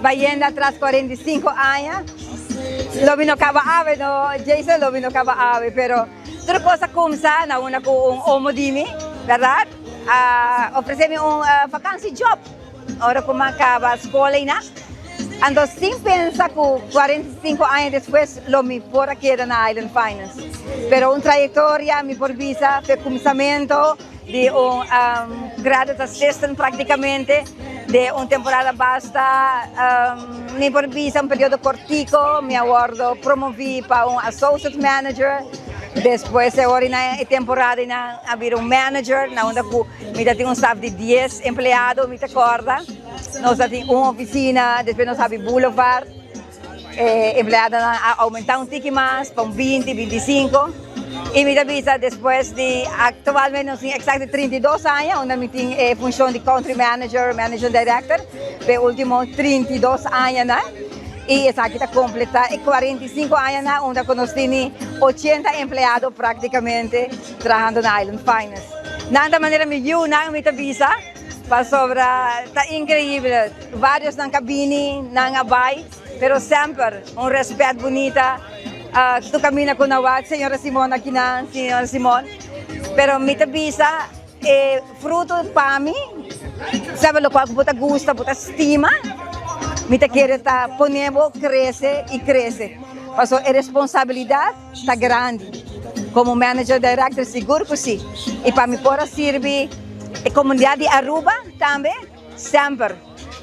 Bayendo atras 45 aña, lo mi no caba awe no, Jason, lo mi no caba awe, pero tur cos a cumsa na unda cu un omo di mi, berdad, a ofrece mi un vakantie job ora cu mi a caba scol eynan. Anto sin pensa cu 45 aña despues lo mi por a keda na Island Finance. Pero un trayectoria mi por bisa fe cuminsamento di un graduate assistant practicamente de un temporada basta mi por bisa un periodo cortico mi a wordo promovi pa un associate manager despues e ora na e temporada eynan a bira un manager na unda cu mi ta tin un staff di dies empleado mi ta corda. Nos a tin un oficina, despues nos habi Boulevard. E empleadonan a aumenta un tiki mas pa un binti, binticinco. Y mi ta bisa despues di actualmente nos tin exacto 32 aña unda mi tin e funcion di country manager, managing director p'e ultimo 32 añanan. Y esaki ta completa e 45 añanan unda cu nos tini 80 empleado practicamente trahando na Island Finance. Nan ta manera mi yiunan mi ta bisa. Pasobra ta increíble, varios nan ka bini, nan a bai, pero semper un respet bunita. Tu camina cu nan wak, señora Simon aki nan, señora Simon. Pero mi ta bisa e fruto pa mi, semper locual cu bo ta gusta, bo ta stima, mi ta kere ta pone bo crece y crece. Pasobra e responsabilidad ta grandi. Como manager director sigur cu si. Y pa mi por a sirbi e comunidad di Aruba tambe, semper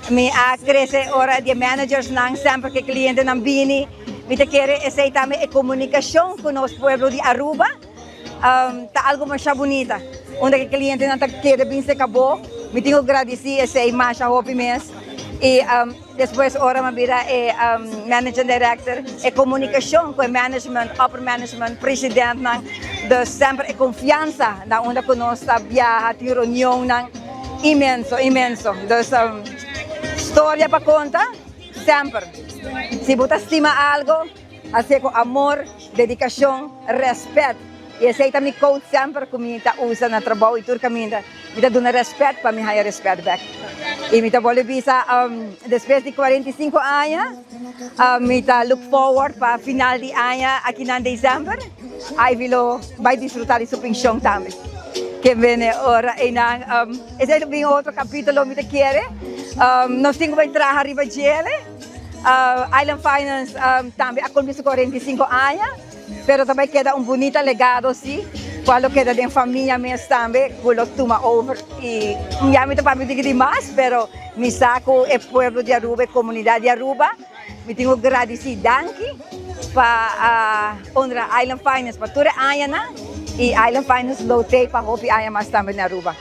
mi a crece ora di e managersnan, semper cu e clientenan bini, mi ta kere esey tambe e comunicacion cu nos pueblo di Aruba ta algo masha bunita. Unda cu e clientenan ta kere bin seca bo, mi tin cu gradici esey masha hopi mes. Y Despues ora mi bira e managing director, e comunicacion cu e management, upper management, presidentnan, dus semper e confiansa na unda cu nos ta biaha, tin reunionnan inmenso, inmenso. Dus storia pa conta semper. Si bo ta stima algo, hacié cu amor, dedicacion, respet. Y esey ta mi code semper cu mi ta usa na trabou y tur caminda. Mi ta duna respet pa mi haya respet bek. Y mi ta bolbe bisa despues di 45 aña mi ta look forward pa final di aña aki na december. Ivy lo bay disfruta di su pension tambe. Ke bene ora eynan. Esey ta bin otro capitulo mi ta kere. Nos tin cu bay traha riba djele. Island Finance tambe a cumpli su 45 aña. Pero ta bay keda un bunita legado si, cual lo keda den famia mes tambe cu lo tuma over. Y ya mi ta papia un tiki di mas, pero mi sa cu e pueblo di Aruba, e comunidad di Aruba, mi tin cu gradici danki pa honra Island Finance pa tur e añanan y Island Finance lo tey pa hopi aña mas tambe na Aruba.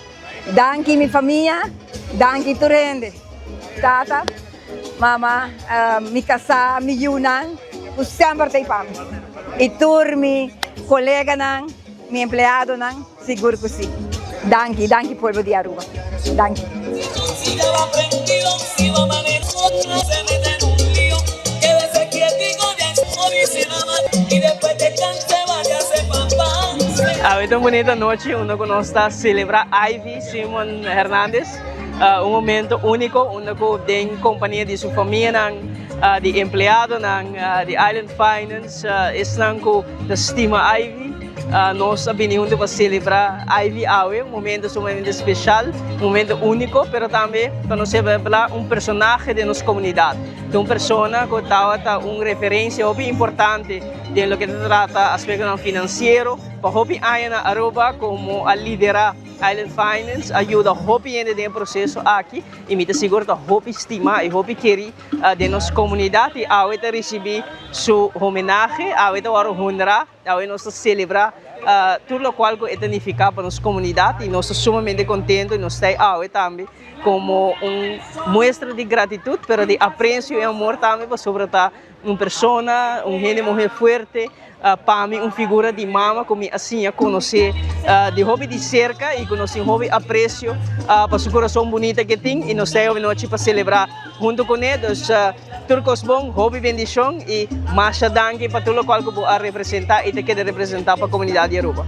Danki mi famia, danki tur hende, tata. Mama, mi kasá, mi yunan ku semper ta ei pa mi. I tur mi koleganan, mi empleadonan, sigur ku sí. Danki, danki pueblo di Aruba. Danki. Awe ta un bunita nochi unda ku nos ta selebrá Ivy Simon Hernandez. Un momento unico unda cu den compania di su famianan, di empleadonan di Island Finance, esnan cu ta stima Ivy, nos a bini hunto pa celebra Ivy awe, un momento sumamente special, un momento unico, pero tambe pa nos celebra un personahe den nos comunidad, ta un persona cu tabata un referencia hopi importante den loke ta trata aspectonan financiero pa hopi aña na Aruba como a lidera. Island Finance a yuda hopi hende den e proceso aki y mi ta sigur ta hopi stima y hopi keri den nos comunidad y awe ta ricibi su homenahe, awe ta worde honra, awe nos ta celebra Tur locual cu e ta nifica pa nos comunidad y nos ta sumamente contento y nos ta awe tambe como un muestra di gratitud, pero di aprecio y amor tambe, pasobra ta un persona, un hende muher fuerte, pa mi un figura di mama cu mi a siña conoce di hopi di cerca y cu nos tin hopi aprecio pa su corazon bunita cu e tin y nos ta awe nochi pa celebra hunto cu ne. Dus tur cos bon, hopi bendicion y masha danki pa tur locual cu bo a representa y ta keda representa pa comunidad di Aruba.